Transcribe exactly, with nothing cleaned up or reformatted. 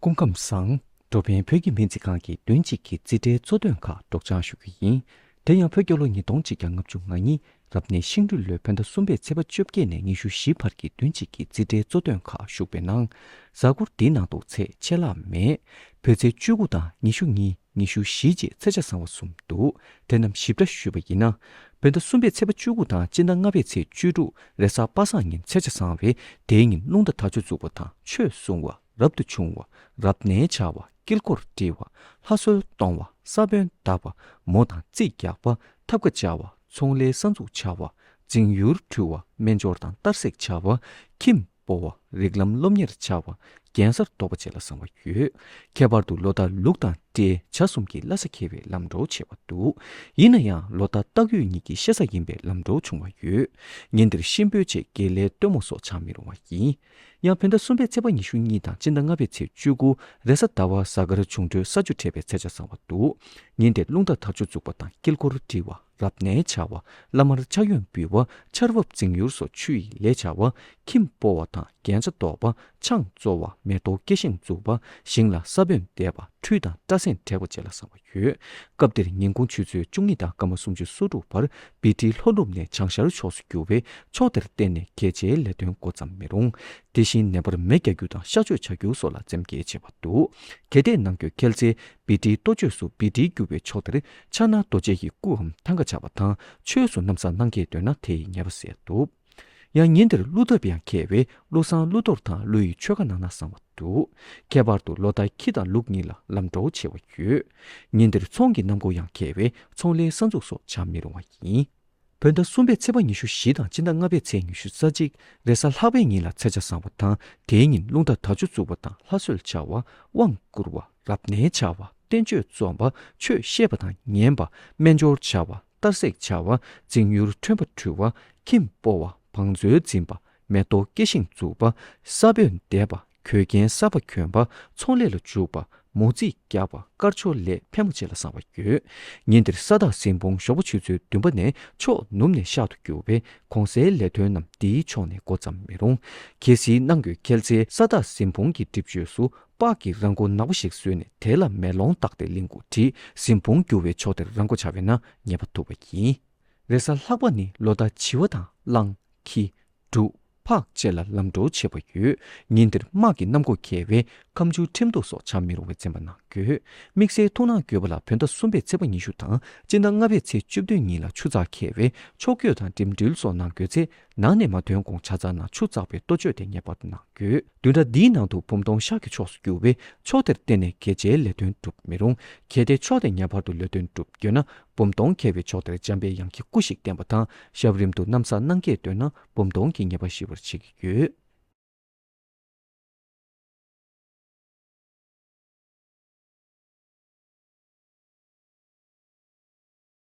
སྐུ་ཁམས་བཟང་། འགྲོ་ཕན་བོད་ཀྱི་སྨན་རྩིས་ཁང་གི་བདུན་གཅིག་གི་རྩིས་ཁྲའི་གཙོ་དོན་ཁག་སྒྲོག་སྦྱང་ཞུ་རྒྱུ་ཡིན། དེ་ཡང་བོད་རྒྱལ་ལོ་ཉིས་སྟོང་གཅིག་བརྒྱ་ལྔ་བཅུ་ང་གཉིས་རབ་གནས་ཤིང་སྦྲུལ་ལོའི་བོད་ཟླ་གསུམ་པའི་ཚེས་པ་བཅོ་བརྒྱད་ནས་ཉི་ཤུ་བཞི་བར་གྱི་བདུན་གཅིག་གི་རྩིས་ཁྲའི་གཙོ་དོན་ཁག་ཞུགས་པའི་ནང་། གཟའ་འཁོར་འདིའི་ནང་དུ་ཚེས་ཆད་ལྷག་མེད། བོད་ཚེས་བཅུ་དགུ་དང་ཉི་ཤུ་གཉིས། ཉི་ཤུ་བཞི་བཅས་ཚེས་ཆ་ཚང་བ་གསུམ་འདུག་དེ་རྣམས་ཞིབ་ཕྲ་ཞུས་པ་ཡིན་ན། བོད་ཟླ་གསུམ་པའི་ཚེས་པ་བཅུ་དགུ་དང་སྤྱི་ཟླ་ལྔ་པའི་ཚེས་བཅུ་དྲུག་རེས་གཟའ་པ་སངས་ཉིན་ཚེས་ཆ་ཚང་བས། དེའི་ཉིན་རླུང་རྟ་དར་ལྕོག་འཛུགས་པ་དང་ཆོས་གསུང་བ། རབ་ཏུ་བྱུང་བ། རབ་གནས་བྱ་བ། དཀྱིལ་འཁོར་བྲི་བ། ལྷ་གསོལ་གཏོང་བ། ས་བོན་བཏབ་པ། མོ་དང་རྩིས་རྒྱག་པ། ཐབ་ཀ་བཅའ་བ། ཚོང་ལས་གསར་འཛུགས་བྱ་བ། རྫིང་ཡུར་འཁྲུ་བ། སྨན་སྦྱོར་དང་གཏར་སྲེག་བྱ་བ། ཁྱིམ་སྤོ་བ། རིགས་ལམ་སློབ་གཉེར་བྱ་བ། རྒྱན་གསར་འདོགས་པ་བཅས་ལ་གསང་བ་ཡོད། ཁྱད་པར་དུ་ལོ་ཟླ་ལུག་དང་སྤྲེལ། བྱ་གསུམ་གྱི་ལྷ་ས་འཁེལ་བའི་ལམ་འགྲོ་ཆེ་བ་འདུག་ཡིན་ན་ཡང་ལོ་ཟླ་སྟག་ཡོས་ཉིད་ཀྱི་ཤེ་ས་ཡིན་པའི་ལམ་འགྲོ་བྱུང་བ་ཡོད། ཉིན་དེར་གཤིན་པོ་བཅས་དགེ་ལས་སྟོན་མོ་སོགས་བྱ་མི་རུང་བ་ཡིན། ཡང་བོད་ཟླ་གསུམ་པའི་ཚེས་པ་ཉི་ཤུ་གཉིས་དང་སྤྱི་ཟླ་ལྔ་པའི་ཚེས་བཅུ་དགུ་རེས་གཟའ་ཟླ་བ་གཟའ་སྐར་འབྱུང་འཕྲོད་ས་རྒྱུ་འཕྲད་པའི་ཚེས་ཆ་ཚང་བ་འདུག་ཉིན་དེར་རླུང་རྟ་དར་ལྕོག་འཛུགས་པ་དང་དཀྱིལ་འཁོར་བྲི་བ། རབ་གནས་བྱ་བ། བླ་མར་ཕྱག་གཡོན་འབུལ་བ། ཆར་འབབ་རྫིང་ཡུར་སོགས་ཆུ་ཡི་ལས་བྱ་བ། ཁྱིམ་སྤོ་བ་དང་རྒྱན་ཆ་འདོགས་པ། ཆང་བཙོ་བ། མེ་ཏོག་སྐྱེ་ཤིང་འཛུགས་པ། ཞིང་ལ་ས་བོན་འདེབས་པ། ཁྲུས་དང་སྐྲ་སེན་བྲེག་པ་བཅས་ལ་གསང་བ་ཡོད། སྐབས་འདིར་ཉིན་གུང་ཆུ་ཚོད་བཅུ་གཉིས་དང་སྐར་མ་སུམ་ཅུ་སོ་དྲུག་བར་བི་ཏི་ལྷོ་ནུབ་ནས་བྱང་ཤར་ཕྱོགས་སུ་རྒྱུ་བས། ཕྱོགས་དེར་བརྟེན་ནས་གལ་ཆེའི་ལས་དོན་འགོ་བརྩམ་མི་རུང་། དེ་བཞིན་ནད་པར་མེ་རྒྱག་རྒྱུ་དང་གཤག་བཅོས་བྱ་རྒྱུ་སོགས་ལ་འཛེམ་གྱིས་བྱེད་པ་འདུག་གལ་ཏེ་ནང་སྐྱོད་འཁེལ་ཚེ། བི་ཏིའི་གཏོ་བཅོས་སུ་བི་ཏི་རྒྱུ་བའི་ཕྱོགས་དེར་ཕྱག་ན་རྡོ་རྗེ་ཡི་སྐུའམ་ཐང་ཀ་བྱ་བ་དང་ཆོས་སུ་ན་བཟའ་གནང་གལ་འདོད་ན་དེ་ཡི་ཉེས་པ་སེལ་ཐུབ། ཡང་ཉིན་དེར་ཀླུ་ཐབ་ཡང་འཁེལ་བས་ཀླུ་བསང་ཀླུ་གཏོར་དང་ཀླུ་ཡི་ཆོ་ག་གནང་ན་གསང་བ་འདུག་ཁྱད་པར་དུ་ལོ་ཟླ་ཁྱི་དང་ལུག་གཉིས་ལ་ལམ་འགྲོ་ཆེ་བ་ཡོད། ཉིན་དེར་ཚོང་གི་གནམ་སྒོ་ཡང་འཁེལ་བས་ཚོང་ལས་གསར་འཛུགས་སོགས་བྱ་མི་རུང་བ་ཡིན། བོད་ཟླ་གསུམ་པའི་ཚེས་པ་ཉི་ཤུ་བཞི་དང་སྤྱི་ཟླ་ལྔ་པའི་ཚེས་ཉི་ཤུ་རྩ་གཅིག་རེས་གཟའ་ལྷག་པའི་ཉིན་ལ་ཚེས་ཆ་བཟང་བ་དང་དེའི་ཉིན་རླུང་རྟ་དར་ལྕོག་འཛུགས་པ་དང་ལྷ་གསོལ་བྱ་བ། དབང་བསྐུར་བ། རབ་གནས་བྱ་བ། བསྟན་བཅོས་རྩོམ་པ། ཆོས་བཤད་པ་དང་ཉན་པ། སྨན་སྦྱོར་བྱ་བ། གཏར་སྲེག་བྱ་བ། རྫིང་ཡུར་ཁྲོན་པ་འཁྲུ་བ། ཁྱིམ་སྤོ་བ། བང་མཛོད་འཛིན་པ། མེ་ཏོག་སྐྱེ་ཤིང་འཛུགས་པ། ས་བོན་འདེབས་པ། གོས་རྒྱན་གསར་པ་གྱོན་པ། ཚོང་ལས་ལ་འཇུག་པ། མོ་རྩིས་རྒྱག་པ། དཀར་ཕྱོགས་ལས་ཕལ་མོ་ཆེ་ལ་གསང་བ་ཡོད། ཉིན་དེར་ས་བདག་གཟིམ་དཔོན་ཞོགས་པ་ཆུ་ཚོད་བདུན་པ་ནས་ཕྱོགས་ནུབ་ནས་ཤར་དུ་རྒྱུ་བས་གོང་གསལ་ལས་དོན་རྣམས་འདིའི་ཕྱོགས་ནས་འགོ་བརྩམ་མི་རུང་། གལ་སྲིད་གནང་དགོས་འཁེལ་ཚེ་ས་བདག་གཟིམ་དཔོན་གྱི་སྒྲིབ་བཅོས་སུ་སྤགས་ཀྱི་ར་མགོ་ནག་པོ་ཞིག་བཟོས་ནས་དེ་ལ་མེ་ལོང་བཏགས་ཏེ་གླིང་དགུ་བྲིས་གཟིམ་དཔོན་རྒྱུ་བའི་ཕྱོགས་དེར་ར་མགོ་བྱ་བས་ན་ཉེས་པ་ཐུབ་པ་ཡིན། རེས་གཟའ་ལྷག་པ་ནི་ལོ་ཟླ་བྱི་བ་དང་གླང་། ཁྱི། འབྲུག་ཕག་བཅས་ལ་ལམ་འགྲོ་ཆེ་བ་ཡོད། ཉིན་དེར་དམག་གི་གནམ་སྒོ་འཁེལ་བས་ཁ་མཆུ་ཁྲིམས་གཏུག་སོགས་བྱ་མི་རུང་བའི་འཛེམ་པ་གནང་དགོས། དམིགས་བསལ་ཐུགས་སྣང་དགོས་པ་ལ་བོད་ཟླ་གསུམ་པའི་ཚེས་པ་ཉི་ཤུ་དང་སྤྱི་ཟླ་ལྔ་པའི་ཚེས་བཅུ་བདུན་ཉིན་ལ་ཆུ་ཚགས་འཁེལ་བས་ཕྱོགས་བསྐྱོད་དང་འགྲིམ་འགྲུལ་སོགས་གནང་དགོས་ཚེ་ནང་ནས་མ་ཐོན་གོང་ཆ་ཚང་ནང་ཆུ་བཙགས་པའི་གཏོ་བཅོས་དེ་ངེས་པར་དུ་གནང་དགོས། བདུན་ཕྲག་འདིའི་ནང་དུ་བུམ་སྟོང་ཤར་གྱི་ཕྱོགས་སུ་རྒྱུ་བས་ཕྱོགས་དེར་བརྟེན་ནས་གལ་ཆེའི་ལས་དོན་སྒྲུབ་མི་རུང་། གལ་ཏེ་ཕྱོགས་དེ་ངེས་པར་དུ་ལས་དོན་སྒྲུབ་འདོད་ན། བུམ་སྟོང་འཁེལ་བའི་ཕྱོགས་དེར་འཇམ་པའི་དབྱངས་ཀྱི་སྐུ་ཞིག་བསྟན་པ་དང་ཞབས་རིམ་དུ་ན་བཟའ་གནང་གལ་འདོད་ན་བུམ་སྟོང་གི་ཉེས་པ་ཞི་བར་བྱེད་ཀྱི་ཡོད།